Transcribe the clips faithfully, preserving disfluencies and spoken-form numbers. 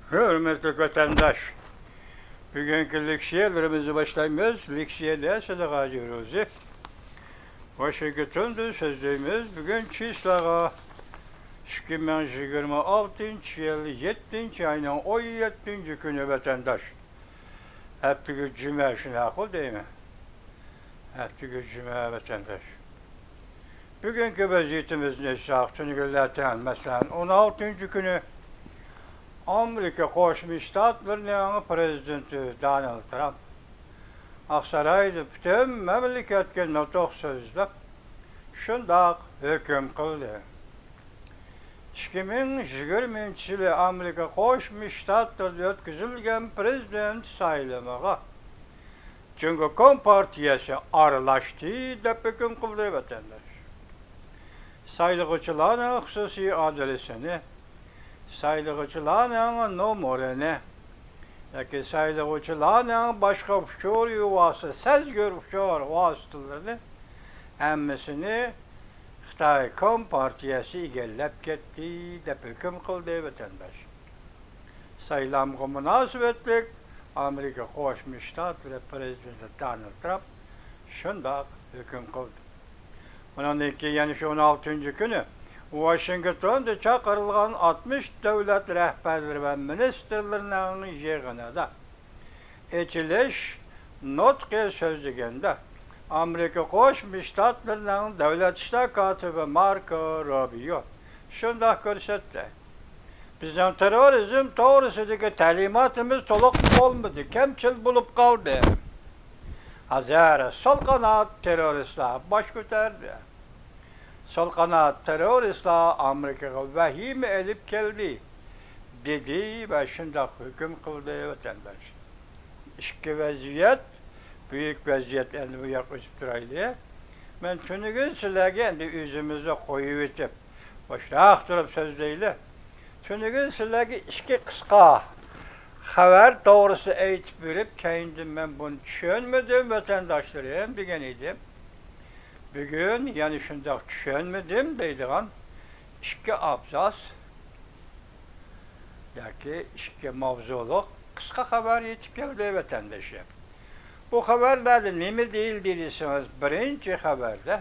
ھۆرمەتلىك ۋەتەنداش، بۈگۈنكى لېكسىيەلىرىمىزنى باشلايمىز. لېكسىيەدە سىدىق ھاجى روزى. ۋاشىنگتوندىن سۆزلەيمىز. بۈگۈن چىسلاغا ئىككى مىڭ يىگىرمە ئالتىنچى يىل يەتتىنچى ئاينىڭ ئون يەتتىنچى كۈنى ۋەتەنداش. ھەپتىگە جۈمە شۇنداققۇ دەيمەن. ھەپتىگە جۈمە ۋەتەنداش. بۈگۈنكى ۋەزىيىتىمىزنى ئېيتساق، تۈنۈگۈنلەتەن، مەسىلەن، ئون ئالتىنچى كۈنى ئامېرىكا قوشما شتاتلىرىنىڭ پىرېزىدېنتى دونالد ترامپ ئاقسارايدا پۈتۈن مەملىكەتكە نۇتۇق سۆزلەپ، شۇنداق ھۆكۈم قىلدى. ئىككى مىڭ يىگىرمىنچى يىلى ئامېرىكا قوشما شتاتلىرىدا ئۆتكۈزۈلگەن پىرېزىدېنت سايلىمىغا جۇڭگو كومپارتىيەسى ئارىلاشتى دەپ ھۆكۈم قىلدى ۋەتەنداش. سايلىغۇچىلارنىڭ خۇسۇسىي ئادرېسىنى، سايلىغۇچىلارنىڭ نومۇرىنى ياكى سايلىغۇچىلارنىڭ باشقا ئۇچۇر يۇۋاسى، سەزگۈر ئۇچۇر ۋاسىتىلىرىنى ھەممىسىنى خىتاي كومپارتىيەسى ئىگىلەپ كەتتى دەپ ھۆكۈم قىلدى ۋەتەنداش. سايلامغا مۇناسىۋەتلىك ئامېرىكا قوشما شتاتلىرى پىرېزىدېنتى دونالد ترامپ شۇنداق ھۆكۈم قىلدى. ئۇنىڭدىن كېيىن يەنە شۇ ئون ئالتىنچى كۈنى ۋاشىنگتوندا چاقىرىلغان ئاتمىش دۆلەت رەھبەرلىرى ۋە مىنىستىرلىرىنىڭ يىغىنىدا ئېچىلىش نۇتقى سۆزلىگەندە، ئامېرىكا قوشما شتاتلىرىنىڭ دۆلەت ئىشلار كاتىپى ماركو روبىيو شۇنداق كۆرسەتتى: بىزنىڭ تېررورىزم توغرىسىدىكى تەلىماتىمىز تولۇق بولمىدى، كەمچىل بولۇپ قالدى. ھازىر سول قانات تېررورىستلار باش كۆتەردى. سول قانات تېررورىستلار ئامېرىكىغا ۋەھىمە ئېلىپ كەلدى، دېدى ۋە شۇنداق ھۆكۈم قىلدى ۋەتەنداش. ئىككى ۋەزىيەت، بۈيۈك ۋەزىيەت، ئەمدى بۇ ياققا ئۆتۈپ تۇرايلى. مەن تۈنۈگۈن سىلەرگە ئەمدى ئۆزىمىزنى قويۇۋېتىپ، باشراق تۇرۇپ سۆزلەيلى. تۈنۈگۈن سىلەرگە ئىككى قىسقا خەۋەر توغرىسىدا ئېيتىپ بېرىپ، كەينىدىن مەن بۇنى چۈشەنمىدىم، ۋەتەنداشلىرىم، دېگەن ئىدىم. بۈگۈن يەنە شۇنداق چۈشەنمىدىم دەيدىغان ئىككى ئابزاس ياكى ئىككى ماۋزۇلۇق قىسقا خەۋەر يېتىپ كەلدى، ۋەتەنداشلار. بۇ خەۋەرلەردە نېمە دېيىلدى دېسىڭىز، بىرىنچى خەۋەردە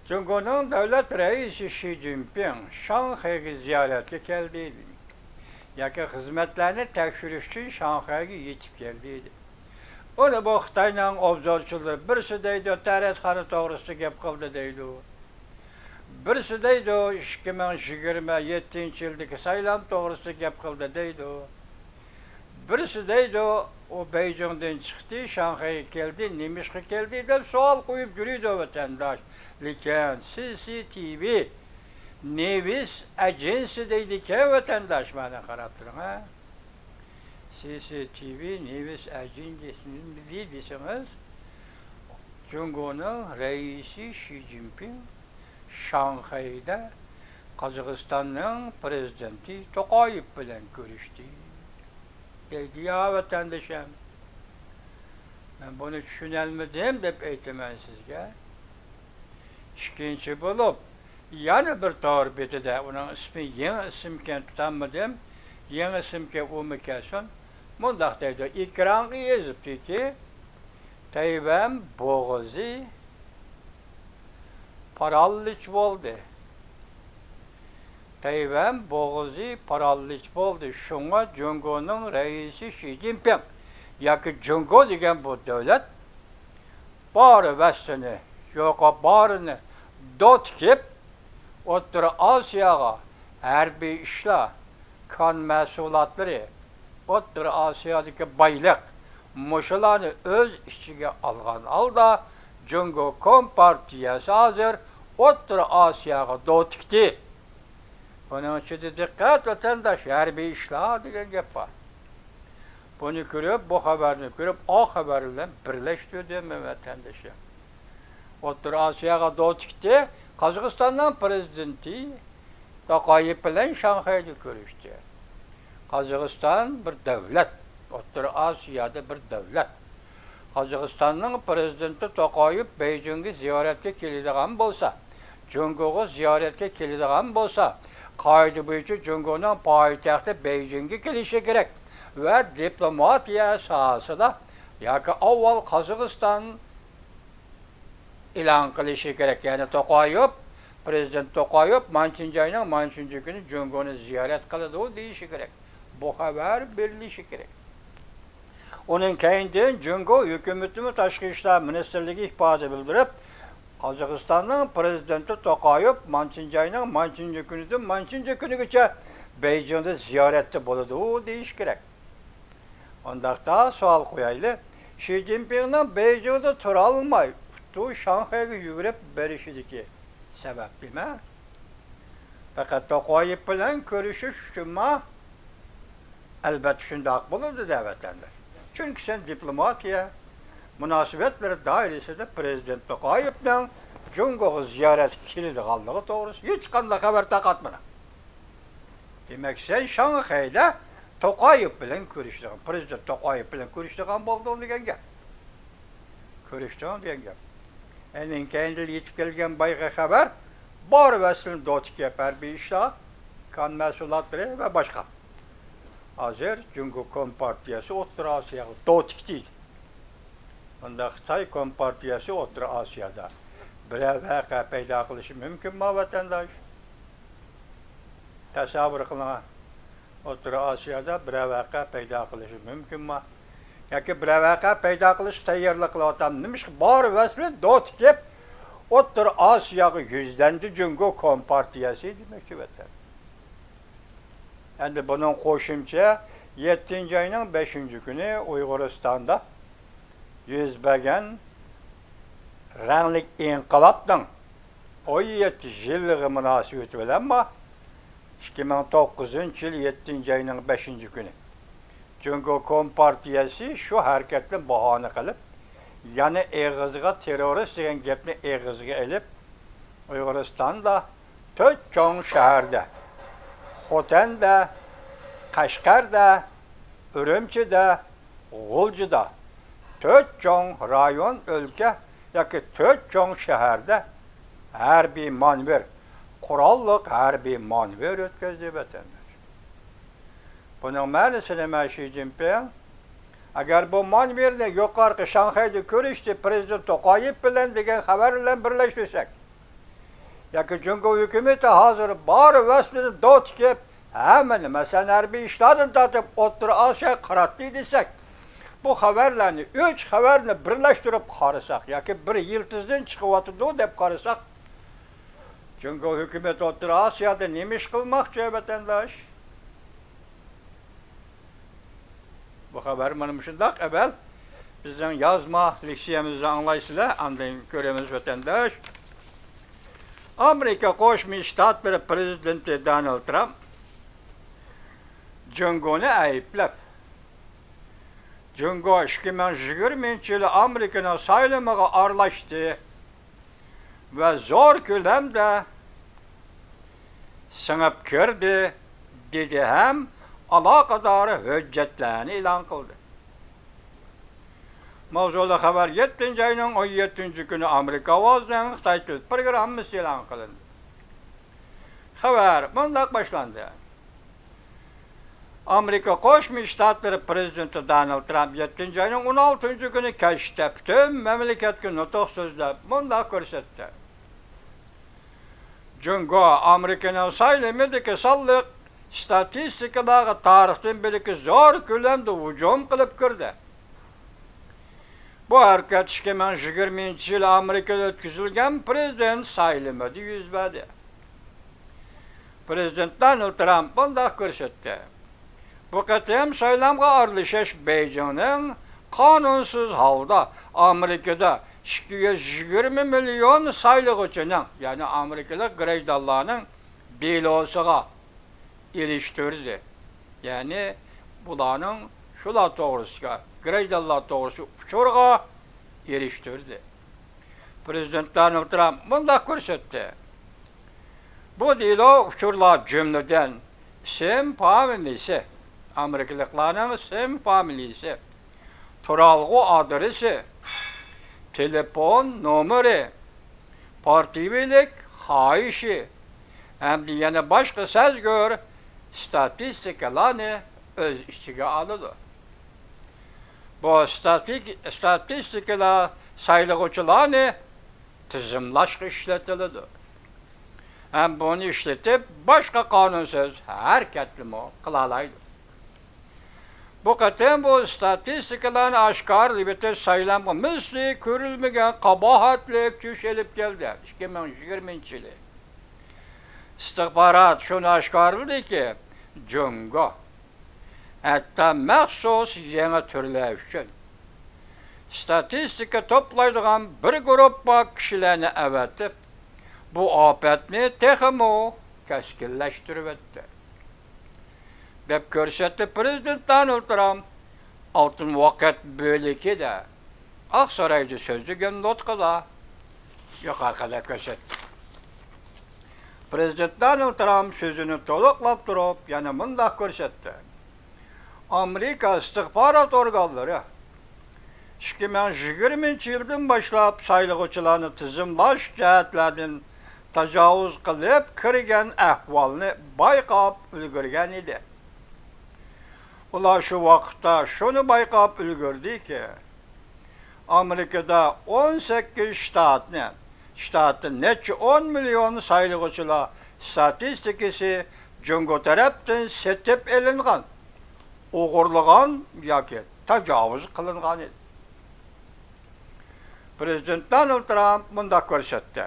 جۇڭگونىڭ دۆلەت رەئىسى شى جىنپىڭ شاڭخەيگە زىيارەتكە كەلدى، ياكى خىزمەتلەرنى تەكشۈرۈش ئۈچۈن شاڭخەيگە يېتىپ كەلدى. ئۇنى بۇ خىتاينىڭ ئوبزورچىلىرى، بىرسى دەيدۇ، تەرەتخانا توغرىسىدا گەپ قىلدى دەيدۇ. بىرسى دەيدۇ، ئىككى مىڭ يىگىرمە يەتتىنچى يىلدىكى سايلام توغرىسىدا گەپ قىلدى دەيدۇ. بىرسى دەيدۇ، ئۇ بېيجىڭدىن چىقتى، شاڭخەيگە كەلدى، نېمىشقا كەلدى دەپ سوئال قويۇپ يۈرىدۇ ۋەتەنداش. لېكىن سى سى تى ۋى نېۋىس ئەجېنسى دەيدىكەن ۋەتەنداش، مانا قاراپ تۇرۇڭ ھە. سى سى تى ۋى نېۋىس ئەجېنسى نېمە دېدى دېسىڭىز، جۇڭگونىڭ رەئىسى شى جىنپىڭ شاڭخەيدە قازاقىستاننىڭ پىرېزىدېنتى توقايېف بىلەن كۆرۈشتى دەيدۇ يا ۋەتەندىشىم. مەن بۇنى چۈشىنەلمىدىم دەپ ئېيتىمەن سىزگە. ئىككىنچى بولۇپ، يەنە بىر تور بېتىدە، ئۇنىڭ ئىسمى يېڭى ئىسىمكەن، تۇتالمىدىم، يېڭى ئىسىمكەن، ئۇمۇ كەلسۇن، مۇنداق دەيدۇ، ئېكرانغا يېزىپتىكى، تەيۋەن بوغۇزى پارالىچ بولدى. تەيۋەن بوغۇزى پارالىچ بولدى. شۇڭا جۇڭگونىڭ رەئىسى شى جىنپىڭ ياكى جۇڭگو دېگەن بۇ دۆلەت بار ۋەسلىنى، يوقا بارىنى دو تىكىپ، ئوتتۇرا ئاسىياغا ھەربىي ئىشلار، كان مەھسۇلاتلىرى، ئوتتۇرا ئاسىيادىكى بايلىق، مۇشۇلارنى ئۆز ئىچىگە ئالغان ھالدا جۇڭگو كومپارتىيەسى ھازىر ئوتتۇرا ئاسىياغا دو تىكتى. بۇنىڭ ئىچىدە دىققەت، ۋەتەنداش، ھەربىي ئىشلار دېگەن گەپ بار. بۇنى كۆرۈپ، بۇ خەۋەرنى كۆرۈپ، ئا خەۋەر بىلەن بىرلەشتۈردۈم مەن، ۋەتەندىشىم. ئوتتۇرا ئاسىياغا دو تىكتى. قازاقىستاننىڭ پىرېزىدېنتى توقايېف بىلەن شاڭخەيدە كۆرۈشتى. قازاقىستان بىر دۆلەت، ئوتتۇرا ئاسىيادا بىر دۆلەت. قازاقىستاننىڭ پىرېزىدېنتى توقايېف بېيجىڭغا زىيارەتكە كېلىدىغان بولسا، جۇڭگوغا زىيارەتكە كېلىدىغان بولسا، قائىدە بويىچە جۇڭگونىڭ پايتەختى بېيجىڭگە كېلىشى كېرەك ۋە دىپلوماتىيە ساھەسىدە ياكى ئاۋۋال قازاقىستان ئېلان قىلىشى كېرەك. يەنى توقايېف، پرېزىدېنت توقايېف مانچىنجاينىڭ مانچىنجى كۈنى جۇڭگونى زىيارەت قىلىدۇ دېيىشى كېرەك. بۇ خەۋەر بېرىلىشى كېرەك. ئۇنىڭ كەينىدىن جۇڭگو ھۆكۈمىتىمۇ تاشقى ئىشلار مىنىستىرلىكى ئىپادە بىلدۈرۈپ، قازاقىستاننىڭ پرېزىدېنتى توقايېف مانچىنجاينىڭ مانچىنجى كۈنىدىن مانچىنجى كۈنىگىچە بېيجىڭدا زىيارەتتە بولىدۇ دېيىش كېرەك. ئۇنداقتا سوئال قويايلى، شى جىنپىڭنىڭ بېيجىڭدا تۇرالماي، ئۇدۇل شاڭخەيگە يۈگۈرۈپ بېرىشىدىكى سەۋەب نېمە؟ پەقەت توقايېف بىلەن كۆرۈشۈش ئۈچۈنما؟ ئەلۋەتتە شۇنداق بولىدۇ دە، ۋەتەنداش. چۈنكى سەن دىپلوماتىيە مۇناسىۋەتلىرى دائىرىسىدە پرېزىدېنت توقايېفنىڭ جۇڭگوغا زىيارەتكە كېلىدىغانلىقى توغرىسىدا ھېچقانداق خەۋەر تارقاتمىدىڭ. دېمەك، سەن شاڭخەيدە توقايېف بىلەن كۆرۈشىدىغان، پرېزىدېنت توقايېف بىلەن كۆرۈشىدىغان بولدۇڭ دېگەن گەپ. كۆرۈشتۈڭ دېگەن گەپ. ئەنىڭ كەينىدىن يېتىپ كەلگەن بايىقى خەۋەر، بار ۋەسلىنى دوتىكەپ ھەربىي ئىشلار، كان مەھسۇلاتلىرى ۋە باشقا. ھازىر جۇڭگو كومپارتىيەسى ئوتتۇرا ئاسىياغا دوتىك تىيدى. بۇنداق خىتاي كومپارتىيەسى ئوتتۇرا ئاسىيادا بىرەر ۋەقە پەيدا قىلىشى مۇمكىنما، ۋەتەنداش؟ تەسەۋۋۇر قىلىڭا. ئوتتۇرا ئاسىيادا بىرەر ۋەقە پەيدا قىلىشى مۇمكىنما؟ ياكى بىرەر ۋەقە پەيدا قىلىشقا تەييارلىق قىلىۋاتامدۇ؟ نېمىشقا بار ۋەسلى دوتىكىپ ئوتتۇرا ئاسىياغا يۈزلەندى جۇڭگو كومپارتىيەسى دېمەكچى ۋەتەن. ئەمدى بۇنىڭ قوشۇمچە، يەتتىنچى ئاينىڭ بەشىنچى كۈنى ئۇيغۇرىستاندا يۈز بەرگەن رەڭلىك ئىنقىلابنىڭ ئون يەتتە يىللىقى مۇناسىۋىتى بىلەنمۇ، ئىككى مىڭ توققۇزىنچى يىل يەتتىنچى ئاينىڭ بەشىنچى كۈنى جۇڭگو كومپارتىيەسى شۇ ھەرىكەتنى باھانە قىلىپ، يەنە ئېغىزىغا تېررورىست دېگەن گەپنى ئېغىزىغا ئېلىپ، ئۇيغۇرىستاندا تۆت چوڭ شەھەردە، خوتەندە، قەشقەردە، ئۈرۈمچىدە، غۇلجىدا، تۆت چوڭ رايون، ئۆلكە ياكى تۆت چوڭ شەھەردە ھەربىي مانېۋىر، قوراللىق ھەربىي مانېۋىر ئۆتكۈزدى، ۋەتەنداش. بۇنىڭ مەنىسى نېمە، شى جىنپىڭ؟ ئەگەر بۇ مانېۋىرنى يۇقىرىقى شاڭخەيدە كۆرۈشتى، پرېزىدېنت توقايېف بىلەن دېگەن خەۋەر بىلەن بىرلەشتۈرسەك، ياكى جۇڭگو ھۆكۈمىتى ھازىر بار ۋەسلىنى دوتىكىپ، ھەممىنى، مەسىلەن، ھەربىي ئىشلاردىن تارتىپ ئوتتۇرا ئاسىياغا قاراتتى دېسەك، بۇ خەۋەرلەرنى، ئۈچ خەۋەرنى بىرلەشتۈرۈپ قارىساق ياكى بىر يىلتىزدىن چىقىۋاتىدۇ دەپ قارىساق، جۇڭگو ھۆكۈمىتى ئوتتۇرا ئاسىيادا نېمە ئىش قىلماقچى، ۋەتەنداش؟ بۇ خەۋەر مانا مۇشۇنداق ئەۋەل بىزنىڭ يازما لېكسىيەمىزدە ئاڭلايسىلەر، ئاندىن كۆرىمىز، ۋەتەنداش. ئامېرىكا قوشما شتاتلىرى پرېزىدېنتى دونالد ترامپ جۇڭگونى ئەيىبلەپ، جۇڭگو ئىككى مىڭ يىگىرمىنچى يىلى ئامېرىكىنىڭ سايلىمىغا ئارىلاشتى ۋە زور كۆلەمدە سىڭىپ كىردى، دېدى ھەم ئالاقىدار ھۆججەتلەرنى ئېلان قىلدى. ماۋزۇلۇق خەۋەر يەتتىنچى ئاينىڭ ئون يەتتىنچى كۈنى ئامېرىكا ئاۋازىنىڭ خىتاي تىل پروگراممىسى ئېلان قىلىندى. خەۋەر مۇنداق باشلاندى. ئامېرىكا قوشما شتاتلىرى پرېزىدېنتى دونالد ترامپ يەتتىنچى ئاينىڭ ئون ئالتىنچى كۈنى كەچتە پۈتۈن مەملىكەتكە نۇتۇق سۆزلەپ مۇنداق كۆرسەتتى. جۇڭگو ئامېرىكىنىڭ سايلىمىدىكى سانلىق ئىستاتىستىكىلارغا تارىختىن بېرىكى زور كۆلەمدە ھۇجۇم قىلىپ كىردى. بۇ ھەرىكەت ئىككى مىڭ يىگىرمىنچى يىلى ئامېرىكىدا ئۆتكۈزۈلگەن پرېزىدېنت سايلىمىدا يۈز بەردى. پرېزىدېنت دونالد ترامپ مۇنداق كۆرسەتتى. بۇ قېتىم سايلامغا ئارىلىشىش بېيجىڭنىڭ قانۇنسىز ھالدا ئامېرىكىدا ئىككى يۈز يىگىرمە مىليون سايلىغۇچىنىڭ، يەنى ئامېرىكىلىق گراژدانلارنىڭ دېلوسىغا ئېرىشتۈردى. يەنى بۇلارنىڭ شۇلار توغرىسىدا، گراژدانلار توغرىسىدا ئۇچۇرغا ئېرىشتۈردى. پرېزىدېنت دونالد ترامپ مۇنداق كۆرسەتتى. بۇ دېلو ئۇچۇرلار جۈملىدىن ئىسىم فامىلىسى، ئامېرىكىلىقلارنىڭ ئىسىم فامىلىسى، تۇرالغۇ ئادرېسى، تېلېفون نومۇرى، پارتىيىلىك خاھىشى، ھەمدە يەنە باشقا سەزگۈر ئىستاتىستىكىلارنى ئۆز ئىچىگە ئالىدۇ. بۇ ئىستاتىك-، ئىستاتىستىكىلار سايلىغۇچىلارنى تىزىملاشقا ئىشلىتىلىدۇ. ھەم بۇنى ئىشلىتىپ، باشقا قانۇنسىز ھەرىكەتنىمۇ قىلالايدۇ. بۇ قېتىم بۇ ئىستاتىستىكىلارنى ئاشكارىلىۋېتىش سايلامغا مىسلى كۆرۈلمىگەن قاباھەتلىك چۈش ئېلىپ كەلدى. ئىككى مىڭ يىگىرمىنچى يىلى ئىستىخبارات شۇنى ئاشكارىلىدىكى، جۇڭگو ھەتتا مەخسۇس يېڭى تۈرلەر ئۈچۈن ئىستاتىستىكا توپلايدىغان بىر گۇرۇپپا كىشىلەرنى ئەۋەتىپ، بۇ ئاپەتنى تېخىمۇ كەسكىنلەشتۈرۈۋەتتى، دەپ كۆرسەتتى پىرېزىدېنت دونالد ترامپ ئالتۇن ۋاقىت بۆلىكىدە ئاقسارايدا سۆزلىگەن نۇتقىدا يۇقىرىقىدەك كۆرسەتتى. پىرېزىدېنت دونالد ترامپ سۆزىنى تولۇقلاپ تۇرۇپ يەنە مۇنداق كۆرسەتتى: ئامېرىكا ئىستىخبارات ئورگانلىرى ئىككى مىڭ يىگىرمىنچى يىلدىن باشلاپ سايلىغۇچىلارنى تىزىملاش جەھەتلەردىن تاجاۋۇز قىلىپ كىرگەن ئەھۋالنى بايقاپ ئۈلگۈرگەن ئىدى. ئۇلار شۇ ۋاقىتتا شۇنى بايقاپ ئۈلگۈردىكى، ئامېرىكىدا ئون سەككىز شتاتنى، شتاتتا نەچچە ئون مىليون سايلىغۇچىلار ئىستاتىستىكىسى جۇڭگو تەرەپتىن سېتىپ ئېلىنغان، ئوغرىلىغان ياكى تاجاۋۇز قىلىنغان ئىدى. پىرېزىدېنت دونالد ترامپ مۇنداق كۆرسەتتى: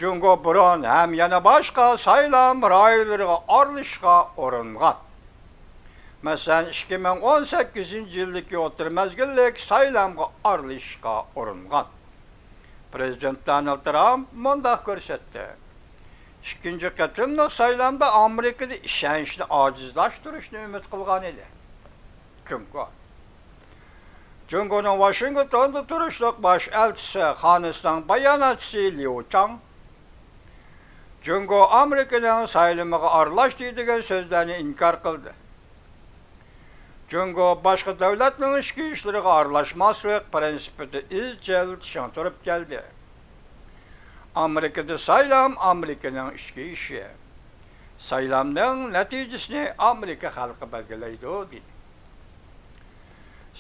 جۇڭگو بۇرۇن ھەم يەنە باشقا سايلام رايونلىرىغا ئارىلىشىشقا ئۇرۇنغان. مەسىلەن، ئىككى مىڭ ئون سەككىزىنچى يىلدىكى ئوتتۇرا مەزگىللىك سايلامغا ئارىلىشىشقا ئۇرۇنغان. پىرېزىدېنت دونالد ترامپ مۇنداق كۆرسەتتى: ئىككىنچى قېتىملىق سايلامدا ئامېرىكىدا ئىشەنچنى ئاجىزلاشتۇرۇشنى ئۈمىد قىلغان ئىدى. جۇڭگو. جۇڭگونىڭ ۋاشىنگتوندا تۇرۇشلۇق باش ئەلچىسى خانىسنىڭ باياناتچىسى ليۇ چاڭ جۇڭگو ئامېرىكىنىڭ سايلىمىغا ئارىلاشتى دېگەن سۆزلەرنى ئىنكار قىلدى. جۇڭگو باشقا دۆلەتنىڭ ئىچكى ئىشلىرىغا ئارىلاشماسلىق پىرىنسىپىدا ئىزچىل چىڭ تۇرۇپ كەلدى. ئامېرىكىدا سايلام ئامېرىكىنىڭ ئىچكى ئىشى. سايلامنىڭ نەتىجىسىنى ئامېرىكا خەلقى بەلگىلەيدۇ، دېدى.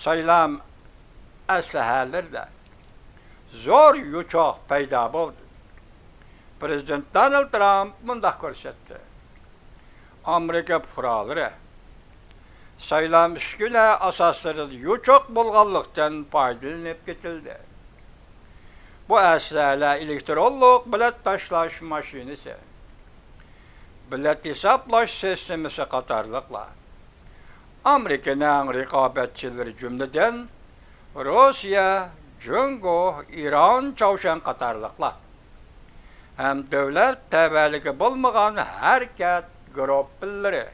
سايلام ئەسلىھەلىرىدە زور يوچۇق پەيدا بولدى. پىرېزىدېنت دونالد ترامپ مۇنداق كۆرسەتتى: ئامېرىكا پۇقرالىرى سايلام ئۈسكۈنە ئاساسلىرىدا يوچۇق بولغانلىقتىن پايدىلىنىپ كېتىلدى. بۇ ئەسلىھەلەر ئېلېكترونلۇق بېلەت تاشلاش ماشىنىسى، بېلەت ھېسابلاش سىستېمىسى قاتارلىقلار. ئامېرىكىنىڭ رىقابەتچىلىرى، جۈملىدىن روسىيە، جۇڭگو، ئىران، چاۋشيەن قاتارلىقلار ھەم دۆلەت تەۋەلىكى بولمىغان ھەرىكەت گۇرۇپپىلىرى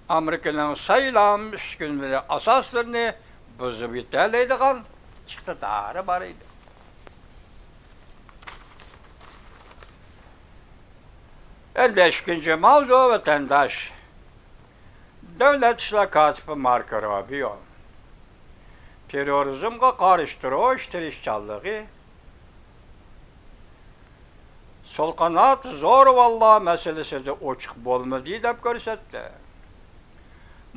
ئامېرىكىنىڭ سايلام ئۈسكۈنىلىرى ئاساسلىرىنى بۇزۇپ يېتەلەيدىغان ئىقتىدارى بار ئىدى. ئەمدى ئىككىنچى ماۋزۇ، ۋەتەنداش. دۆلەت ئىشلار كاتىپى ماركو روبىيو تېررورىزمغا قارشى تۇرۇش تىرىشچانلىقى سول قانات زورىۋاللار مەسىلىسىدە ئوچۇق بولمىدى، دەپ كۆرسەتتى.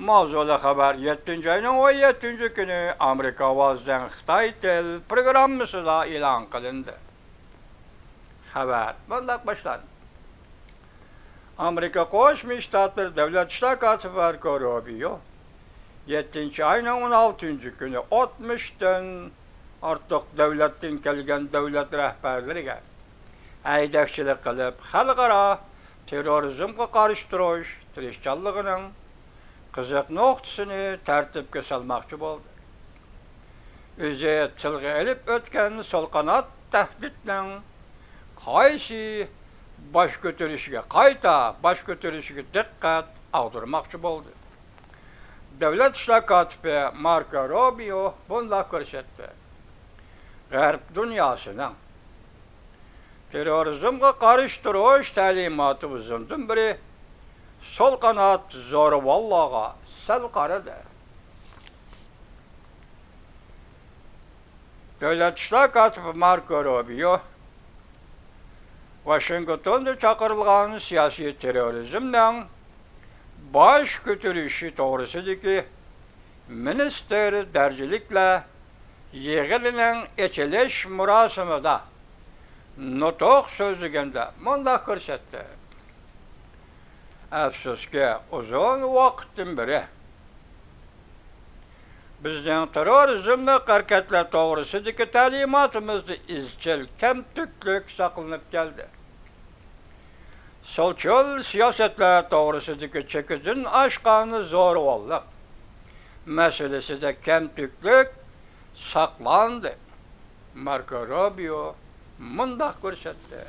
ماۋزۇلۇق خەۋەر يەتتىنچى ئاينىڭ ئون يەتتىنچى كۈنى ئامېرىكا ئاۋازىنىڭ خىتاي تىل پروگراممىسىدا ئېلان قىلىندى. خەۋەر مۇنداق باشلاندى. ئامېرىكا قوشما شتاتلىرى دۆلەت ئىشلار كاتىپى ماركو روبىيو يەتتىنچى ئاينىڭ ئون ئالتىنچى كۈنى ئاتمىشتىن ئارتۇق دۆلەتتىن كەلگەن دۆلەت رەھبەرلىرىگە ھەيدەكچىلىك قىلىپ، خەلقئارا تېررورىزمغا قارشى تۇرۇش تىرىشچانلىقىنىڭ قىزىق نۇقتىسىنى تەرتىپكە سالماقچى بولدى. ئۆزى تىلغا ئېلىپ ئۆتكەن سول قانات تەھدىتنىڭ قايسى باش كۆتۈرۈشىگە، قايتا باش كۆتۈرۈشىگە دىققەت ئاغدۇرماقچى بولدى. دۆلەت ئىشلار كاتىپى ماركو روبىيو بۇنداق كۆرسەتتى: غەرب دۇنياسىنىڭ تېررورىزمغا قارشى تۇرۇش تەلىماتى ئۇزۇندىن بېرى سول قانات زورىۋاللارغا سەل قارىدى. دۆلەت ئىشلار كاتىپى ماركو روبىيو ۋاشىنگتوندا چاقىرىلغان سىياسىي تېررورىزمنىڭ باش كۆتۈرۈشى توغرىسىدىكى مىنىستىر دەرىجىلىكلەر يىغىنىنىڭ ئېچىلىش مۇراسىمىدا نۇتۇق سۆزلىگەندە مۇنداق كۆرسەتتى: ئەپسۇسكى، ئۇزۇن ۋاقىتتىن بېرى بىزنىڭ تېررورىزملىق ھەرىكەتلەر توغرىسىدىكى تەلىماتىمىزدا ئىزچىل كەمتۈكلۈك ساقلىنىپ كەلدى. سولچىل سىياسەتلەر توغرىسىدىكى چېكىدىن ئاشقان زورىۋاللىق مەسىلىسىدە كەمتۈكلۈك ساقلاندى. ماركو روبىيو مۇنداق كۆرسەتتى: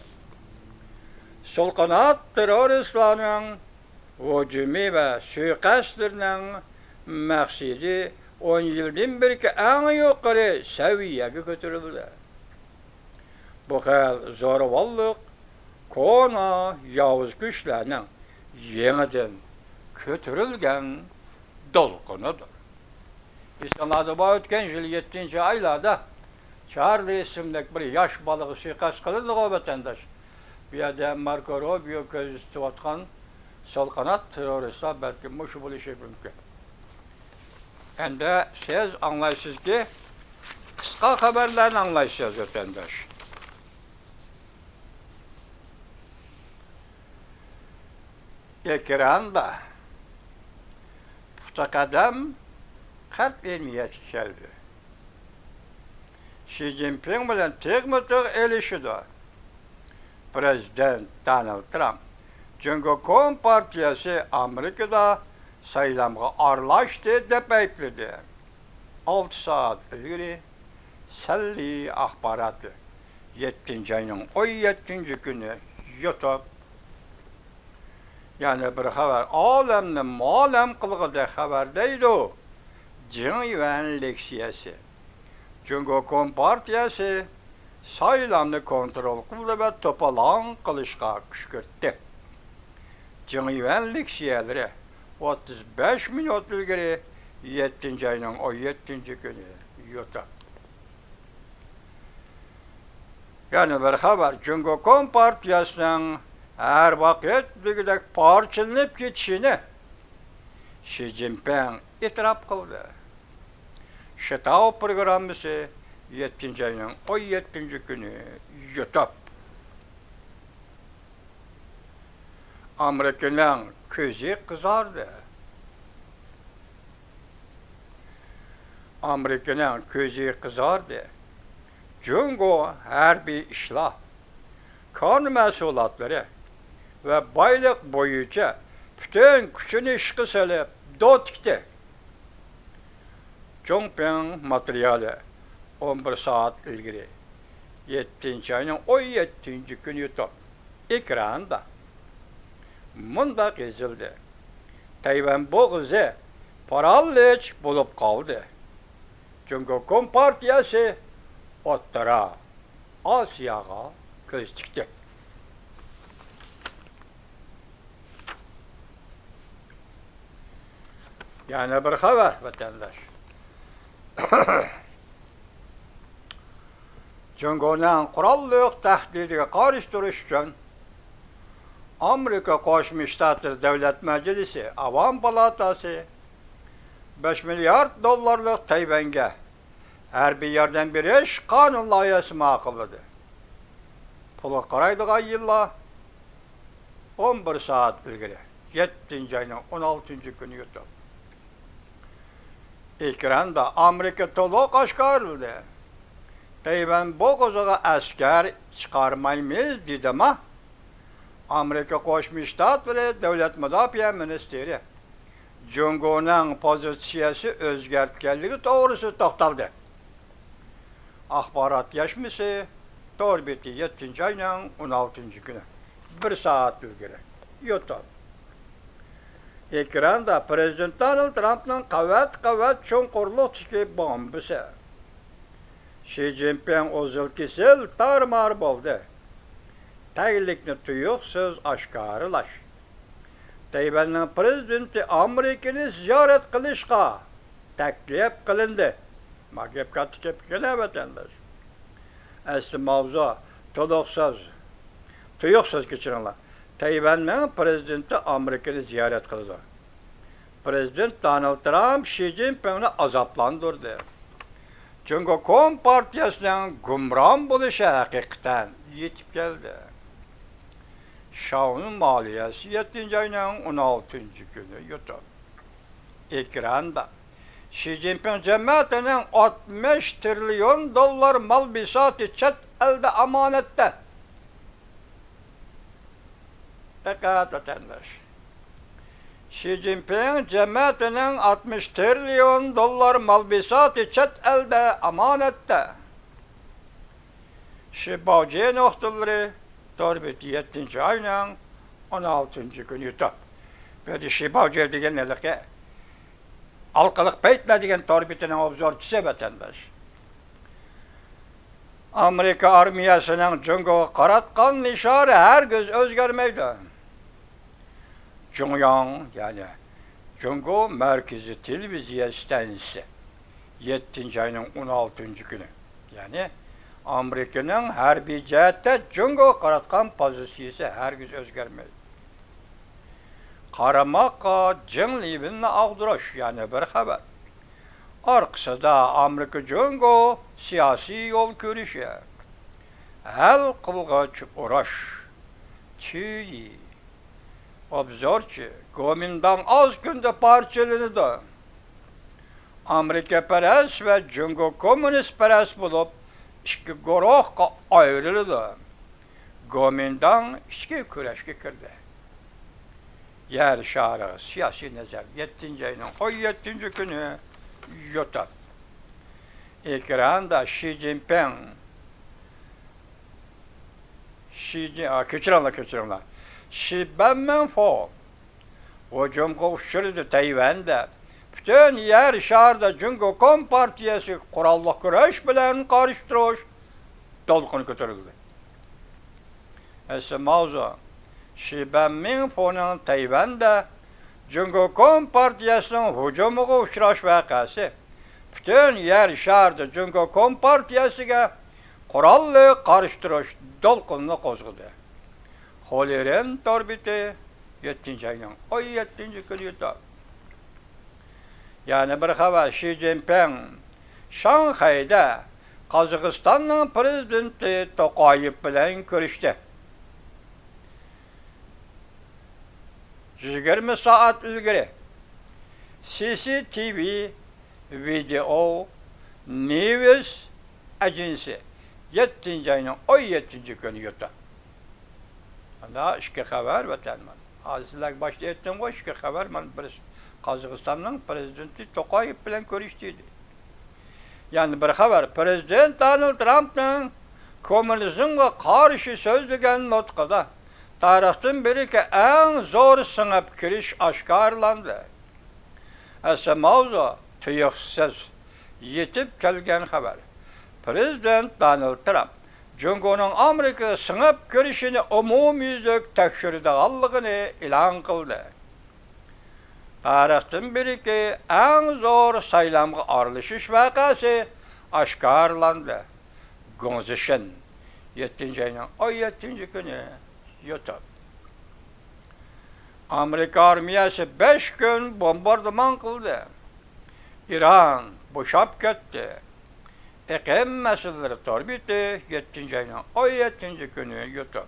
سول قانات تېررورىستلارنىڭ ھۇجۇمى ۋە سۇيىقەستلىرىنىڭ مەقسىتى ئون يىلدىن بېرىكى ئەڭ يۇقىرى سەۋىيەگە كۆتۈرۈلدى. بۇ خىل زورىۋاللىق كونا ياۋۇز كۈچلەرنىڭ يېڭىدىن كۆتۈرۈلگەن دولقۇنىدۇر. ئېسىڭلاردا بار، ئۆتكەن يىل يەتتىنچى ئايلاردا چارلى ئىسىملىك بىر ياش بالىغا سۇيىقەست قىلىندىغۇ، ۋەتەنداش. بۇ يەردە ماركو روبىيو كۆزىتىۋاتقان سول قانات تېررورىستلار بەلكىم مۇشۇ بولۇشى مۇمكىن. ئەمدى سىز ئاڭلايسىزكى، قىسقا خەۋەرلەرنى ئاڭلايسىز، ۋەتەنداش. ئېكراندا پۇختا قەدەم، قەتئىي نىيەتكە كەلدى. شى جىنپىڭ بىلەن تىغمۇ تىغ ئېلىشىدۇ. پىرېزىدېنت دونالد ترامپ جۇڭگو كومپارتىيەسى ئامېرىكىدا سايلامغا ئارىلاشتى دەپ ئەيىبلىدى. ئالتە سائەت ئىلگىرى سەللى ئاخباراتى، يەتتىنچى ئاينىڭ ئون يەتتىنچى كۈنى يۇتۇپ، يەنە بىر خەۋەر، ئالەمنى مالەم قىلغۇدەك خەۋەر دەيدۇ. جېڭ يۈەن لېكسىيەسى. جۇڭگو كومپارتىيەسى سايلامنى كونترول قىلدى ۋە توپىلاڭ قىلىشقا كۈشكۈرتتى. جېڭ يۈەن لېكسىيەلىرى ئوتتۇز بەش مىنۇت ئىلگىرى، يەتتىنچى ئاينىڭ ئون يەتتىنچى كۈنى يۇتۇپ. يەنە بىر خەۋەر، جۇڭگو كومپارتىيەسىنىڭ ھەر ۋاقىت دېگۈدەك پارچىلىنىپ كېتىشىنى شى جىنپىڭ ئېتىراپ قىلدى. شىتاۋ پروگراممىسى، يەتتىنچى ئاينىڭ ئون يەتتىنچى كۈنى يۇتۇپ. ئامېرىكىنىڭ كۆزى قىزاردى. ئامېرىكىنىڭ كۆزى قىزاردى. جۇڭگو ھەربىي ئىشلار، كان مەھسۇلاتلىرى ۋە بايلىق بويىچە پۈتۈن كۈچىنى ئىشقا سېلىپ، دو تىكتى. جۇڭپىڭ ماتېرىيالى، ئون بىر سائەت ئىلگىرى، يەتتىنچى ئاينىڭ ئون يەتتىنچى كۈنى يۇتۇپ. ئېكراندا مۇنداق يېزىلدى: تەيۋەن بوغۇزى پارالىچ بولۇپ قالدى. جۇڭگو كومپارتىيەسى ئوتتۇرا ئاسىياغا كۆز تىكتى. يەنە بىر خەۋەر، ۋەتەنداش. جۇڭگونىڭ قوراللىق تەھدىتىگە قارشى تۇرۇش ئۈچۈن، ئامېرىكا قوشما شتاتلىرى دۆلەت مەجلىسى ئاۋام پالاتاسى بەش مىليارد دوللارلىق تەيۋەنگە ھەربىي ياردەم بېرىش قانۇن لايىھەسى ماقۇللىدى. پۇلغا قارايدىغان يىللار، ئون بىر سائەت ئىلگىرى، يەتتىنچى ئاينىڭ ئون ئالتىنچى كۈنى يۇتۇپ. ئېكراندا ئامېرىكا تولۇق ئاشكارىلىدى. تەيۋەن بوغۇزىغا ئەسكەر چىقارمايمىز دېدىما؟ ئامېرىكا قوشما شتاتلىرى دۆلەت مۇداپىئە مىنىستىرى جۇڭگونىڭ پوزىتسىيەسى ئۆزگەرتكەنلىكى توغرىسىدا توختالدى. ئاخبارات يەشمىسى، تور بېتى، يەتتىنچى ئاينىڭ ئون ئالتىنچى كۈنى، بىر سائەت ئىلگىرى، يۇتۇپ. ئېكراندا پىرېزىدېنت دونالد ترامپنىڭ قەۋەت-قەۋەت چوڭقۇرلۇقتىكى بومبىسى. شى جىنپىڭ ئۇزۇل كېسىل تارمار بولدى. تەگلىكنى تۇيۇقسىز ئاشكارىلاش. تەيۋەننىڭ پىرېزىدېنتى ئامېرىكىنى زىيارەت قىلىشقا تەكلىپ قىلىندى. ما گەپ كاتتا گەپ ئىكەن، ۋەتەنداش. ئەسلى ماۋزۇ تولۇقسىز، تۇيۇقسىز كەچۈرۈڭلار. تەيۋەننىڭ پىرېزىدېنتى ئامېرىكىنى زىيارەت قىلىدۇ. پىرېزىدېنت دونالد ترامپ شى جىنپىڭنى ئازابلاندۇردى. جۇڭگو كومپارتىيەسىنىڭ گۇمران بولۇشى ھەقىقەتەن يېتىپ كەلدى. شاۋنىڭ مالىيەسى يەتتىنچى ئاينىڭ ئون ئالتىنچى كۈنى يوتۇپ. ئېكراندا شى جىنپىڭ جەمەتىنىڭ ئاتمىش تىرىليون دوللار مال بىساتى چەت ئەلدە ئامانەتتە. دىققەت ۋەتەنداش. شى جىنپىڭ جەمەتىنىڭ ئاتمىش تىرىليون دوللار مال بىساتى چەت ئەلدە ئامانەتتە. شىباۋجې نۇقتىلىرى تور بېتى يەتتىنچى ئاينىڭ ئون ئالتىنچى كۈنى يوتۇپ. بۇ يەردە شىباۋجې دېگەن ھېلىقى ھالقىلىق پەيتلەر دېگەن تور بېتىنىڭ ئوبزورچىسى ۋەتەنداش. ئامېرىكا ئارمىيەسىنىڭ جۇڭگوغا قاراتقان نىشانى ھەرگىز ئۆزگەرمەيدۇ. جۇڭياڭ، يەنى جۇڭگو مەركىزىي تېلېۋىزىيە ئىستانسىسى، يەتتىنچى ئاينىڭ ئون ئالتىنچى كۈنى، يەنى ئامېرىكىنىڭ ھەربىي جەھەتتە جۇڭگوغا قاراتقان پوزىتسىيىسى ھەرگىز ئۆزگەرمەيدۇ. قارىماققا جېڭ لىۋېننى ئاغدۇرۇش يەنە بىر خەۋەر. ئارقىسىدا ئامېرىكا جۇڭگو سىياسىي يول كۆرۈشى، ھەل قىلغۇچ ئۇرۇش. چۈيى. ئوبزورچى، گومىنداڭ ئاز كۈندە پارچىلىنىدۇ. ئامېرىكىپەرەس ۋە جۇڭگو كوممۇنىستپەرەس بولۇپ، ئىككى گۇرۇھقا ئايرىلىدۇ. گومىنداڭ ئىچكى كۈرەشكە كىردى. يەر شارىغا سىياسىي نەزەر، يەتتىنچى ئاينىڭ ئون يەتتىنچى كۈنى يوتۇپ. ئېكراندا شى جىنپىڭ، شى جىن-، ئا، كەچۈرۈڭلار، كەچۈرۈڭلار. شى بەنمىڭفو ھۇجۇمغا ئۇچرىدى تەيۋەندە. پۈتۈن يەر شارىدا جۇڭگو كومپارتىيەسىگە قوراللىق كۈرەش بىلەن قارشى تۇرۇش دولقۇنى كۆتۈرۈلدى. ئەسلى ماۋزۇ، شى بەنمىڭفونىڭ تەيۋەندە جۇڭگو كومپارتىيەسىنىڭ ھۇجۇمىغا ئۇچراش ۋەقەسى پۈتۈن يەر شارىدا جۇڭگو كومپارتىيەسىگە قوراللىق قارشى تۇرۇش دولقۇنىنى قوزغىدى. خولىرىن تور بېتى، يەتتىنچى ئاينىڭ ئون يەتتىنچى كۈنى يوتۇپ. يەنە بىر خەۋەر، شى جىنپىڭ شاڭخەيدە قازاقىستاننىڭ پىرېزىدېنتى توقايېف بىلەن كۆرۈشتى. يىگىرمە سائەت ئىلگىرى سى سى تى ۋى ۋىدېئو نيۇز ئاژانسى، يەتتىنچى ئاينىڭ ئون يەتتىنچى كۈنى يوتۇپ. مانا ئىككى خەۋەر ۋەتەن. مانا ھازىر سىلەرگە باشتا ئېيتتىمغۇ، ئىككى خەۋەر، مانا بىرسى قازاقىستاننىڭ پىرېزىدېنتى توقايېف بىلەن كۆرۈشتى دېدى. يەنە بىر خەۋەر، پىرېزىدېنت دونالد ترامپنىڭ كوممۇنىزمغا قارشى سۆزلىگەن نۇتقىدا تارىختىن بېرىكى ئەڭ زور سىڭىپ كىرىش ئاشكارىلاندى. ئەسلى ماۋزۇ تۇيۇقسىز يېتىپ كەلگەن خەۋەر. پىرېزىدېنت دونالد ترامپ جۇڭگونىڭ ئامېرىكىغا سىڭىپ كىرىشىنى ئومۇميۈزلۈك تەكشۈرىدىغانلىقىنى ئېلان قىلدى. تارىختىن بېرىكى ئەڭ زور سايلامغا ئارىلىشىش ۋەقەسى ئاشكارىلاندى. گۇڭزىشىن، يەتتىنچى ئاينىڭ ئون يەتتىنچى كۈنى يوتۇپ. ئامېرىكا ئارمىيەسى بەش كۈن بومباردىمان قىلدى. ئىران بوشاپ كەتتى. ئېقىم مەسىلىلىرى تور بېتى، يەتتىنچى ئاينىڭ ئون يەتتىنچى كۈنى يوتۇپ.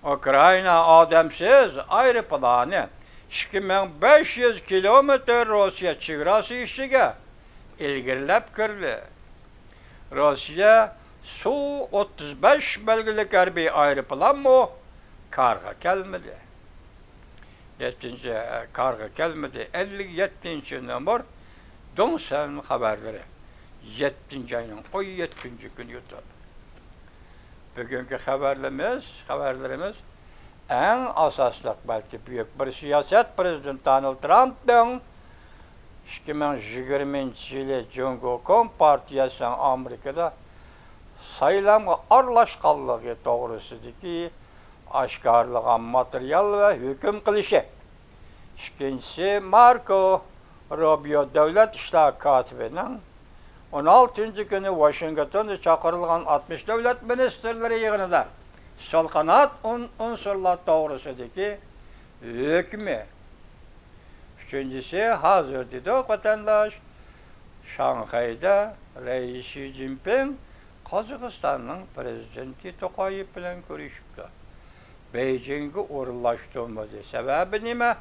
ئۇكرائىنا ئادەمسىز ئايروپىلانى ئىككى مىڭ بەش يۈز كىلومېتىر روسىيە چېگراسى ئىچىگە ئىلگىرىلەپ كىردى. روسىيە سۇ ئوتتۇز بەش بەلگىلىك ھەربىي ئايروپىلانمۇ كارغا كەلمىدى. يەتتىنچى، كارغا كەلمىدى. ئەللىك يەتتىنچى نومۇر دۇڭسەن خەۋەرلىرى. يەتتىنچى ئاينىڭ ئون يەتتىنچى كۈنى يوتۇپ. بۈگۈنكى خەۋەرلىرىمىز، خەۋەرلىرىمىز ئەڭ ئاساسلىق، بەلكى بۈيۈك بىر سىياسەت، پىرېزىدېنت دونالد ترامپنىڭ ئىككى مىڭ يىگىرمىنچى يىلى جۇڭگو كومپارتىيەسىنىڭ ئامېرىكىدا سايلامغا ئارىلاشقانلىقى توغرىسىدىكى ئاشكارىلىغان ماتېرىيال ۋە ھۆكۈم قىلىشى. ئىككىنچىسى، ماركو روبىيو دۆلەت ئىشلار كاتىپىنىڭ ئون ئالتىنچى كۈنى ۋاشىنگتوندا چاقىرىلغان ئاتمىش دۆلەت مىنىستىرلىرى يىغىنىدا سول قانات ئۇن-، ئۇنسۇرلار توغرىسىدىكى ھۆكمى. ئۈچىنچىسى، ھازىر دېدۇق، ۋەتەنداش، شاڭخەيدە رەئىس شى جىنپىڭ قازاقىستاننىڭ پىرېزىدېنتى توقايېف بىلەن كۆرۈشۈپتۇ. بېيجىڭگە ئورۇنلاشتۇرمىدى. سەۋەبى نېمە؟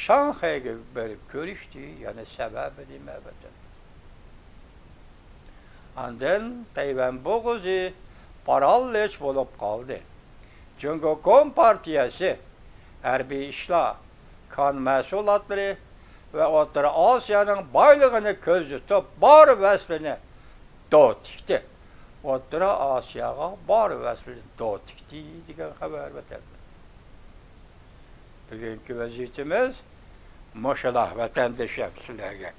شاڭخەيگە بېرىپ كۆرۈشتى. يەنە سەۋەبى نېمە، ۋەتەنداش؟ ئاندىن تەيۋەن بوغۇزى پارالىچ بولۇپ قالدى. جۇڭگو كومپارتىيەسى ھەربىي ئىشلار، كان مەھسۇلاتلىرى ۋە ئوتتۇرا ئاسىيانىڭ بايلىقىنى كۆزدە تۇتۇپ، بار ۋەسلىنى دو تىكتى. ئوتتۇرا ئاسىياغا بار ۋەسلىنى دو تىكتى دېگەن خەۋەر، ۋەتەنداش. بۈگۈنكى ۋەزىيىتىمىز مۇشۇلا، ۋەتەندىشىم، سىلەرگە.